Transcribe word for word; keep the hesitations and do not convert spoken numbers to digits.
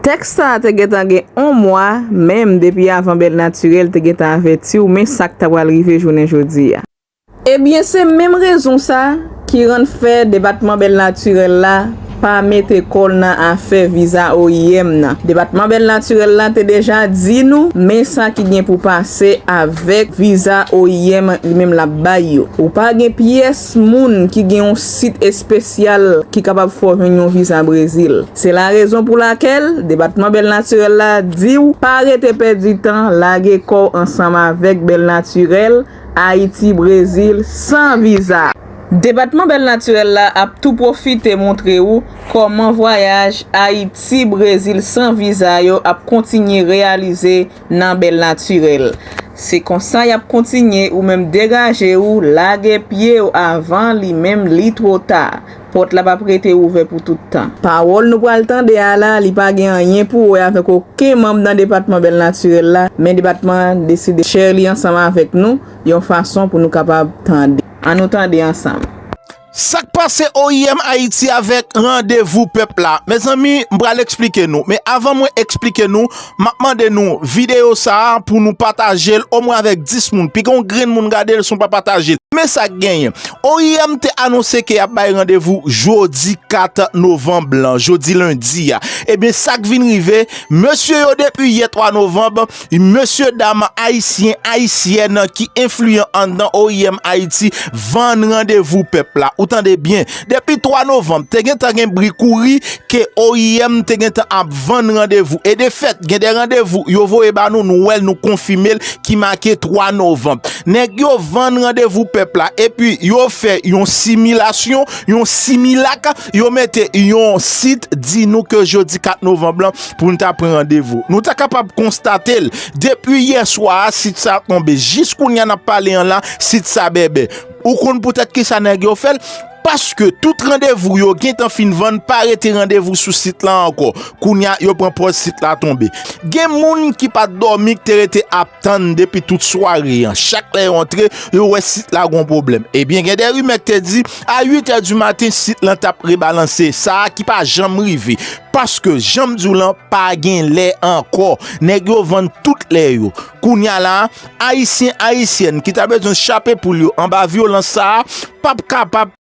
Tèks sa a te gentan gen yon mwa, menm depi avan Bèl Natirèl te gentan avèti w, men sa k ta pral rive jounen jodi a. Ebyen, se menm rezon sa ki rann fè depatman Bèl Natirèl la pa mete kò l nan afè viza O I M nan. Depatman Bèl Natirèl la te deja di nou, men sa ki gen pou pase avèk viza O I M li menm l ap bay yo. Ou pa gen pyès moun ki gen yon sit espesyal ki kapab fè w jwenn yon viza Brezil. Se la rezon pou lakèl depatman Bèl Natirèl la di w pa rete pèdi tan, lage kò w ansanm avèk Bèl Natirèl, Ayiti, Brezil, san viza. Depatman Bèl Natirèl la ap tou pwofite montre w kòman vwayaj Ayiti, Brezil san viza yo ap kontinye reyalize nan Bèl Natirèl. Se konsa y ap kontinye, ou menm degaje w, lage pye w avan li menm li twò ta. Pòt la p ap rete ouvè pou tout tan. Pawòl nou pral tande a la, li pa gen anyen pou wè avèk okenn manm nan depatman Bèl Natirèl la, men depatman an deside share li ansanm avèk nou yon fason pou nou kapab tande. Ann nou tande ansanm. Sa k pase O I M Ayiti avèk randevou pèp la? Mezanmi, m pral eksplike nou. Men avan mwen eksplike nou, m ap mande nou videyo sa a pou nou pataje l omwen avèk dis moun. Pi gen yon grenn moun gade l si w pa pataje l. Men sa k genyen. O I M te anonse ke y ap bay randevou jodi kat novanm lan, jodi lendi a. Ebyen, sa k vin rive, mesye yo depi yè twa novanm, mesye dam ayisyen, ayisyèn ki enfliyan anndan O I M Ayiti vann randevou pèp la. Ou tande byen, depi twa novanm, te gentan gen bri kouri ke O I M te gentan ap vann randevou. E de fèt, gen de randevou yo voye ba nou, nou wè l, nou konfime l, ki make twa novanm. Nèg yo vann randevou pèp la, epi yo fè yon similasyon, yon similak, yo mete yon sit di nou ke jodi kat novanm lan pou n ta pran randevou. Nou ta kapab konstate l, depi yè swa a, sit sa tonbe. Jis kounye a n ap pale an la, sit sa bèbè. Ou konn poutèt kisa nèg yo fè l? Paske tout randevou yo gentan fin vann, pa rete randevou sou sit la ankò. Kounye a, yo pran pòz sit la tonbe. Gen moun ki pa t dòmi, ki te rete ap tann depi tout sware an. Chak lè yo antre, yo wè sit la gon pwoblèm. Ebyen, gen de rimè ki te di, a uit è di maten, sit lan t ap rebalanse. Sa a ki pa janm rive. Paske, jan m di w lan, pa gen lè ankò. Nèg yo vann tout lè yo. Kounye a la, ayisyen, ayisyèn ki ta bezwen chape poul yo anba vyolans sa a, p ap kapab